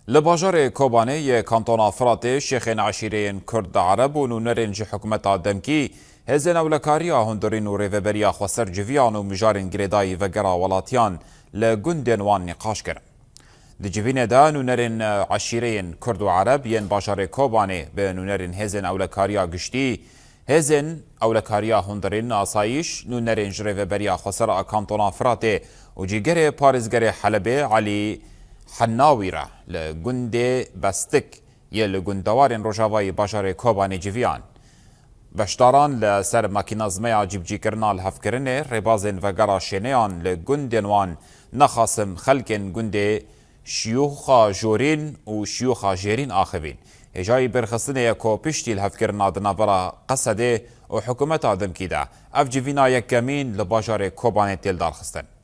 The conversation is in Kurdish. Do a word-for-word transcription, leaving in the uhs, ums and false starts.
Li bajarê Kobanê yê kantona Firatê şêxên eşîreyên Kurd Ereb û nûnerên ji hikûmeta demkî, hêzên ewlekariya hundirîn û rêveberiya xweser civiyan û mijarên girêdayî vegera welatiyan li gundên wan nîqaş kirin. Di civînê de nûnerên eşîreyên Kurd û Ereb yên bajarê Kobanê bi nûnerên hêzên ewlekariya giştî, hêzên ewlekariya hundirîn, asayîş, nûnerên ji rêveberiya xweser a kantona Firatê û cîgerê parêzgerê Helebê Elî Hennawî re li gundê Bestik yê li gundewarên rojavayî bajarê Kobanê civiyan. Beşdaran li ser makînazmeya cîbicîkirina lihevkirinê, rêbazên vegera şêneyan li gundên wan nexasim xelkên gundê Şiyûxa Jorîn û Şiyûxa Jêrîn axivîn. Hêjayî berxistinê ye ku piştî lihevkirina di navbera Qesedê û hikûmeta demkî de ev civîna yekemîn li bajarê Kobanê tê lidarxistin.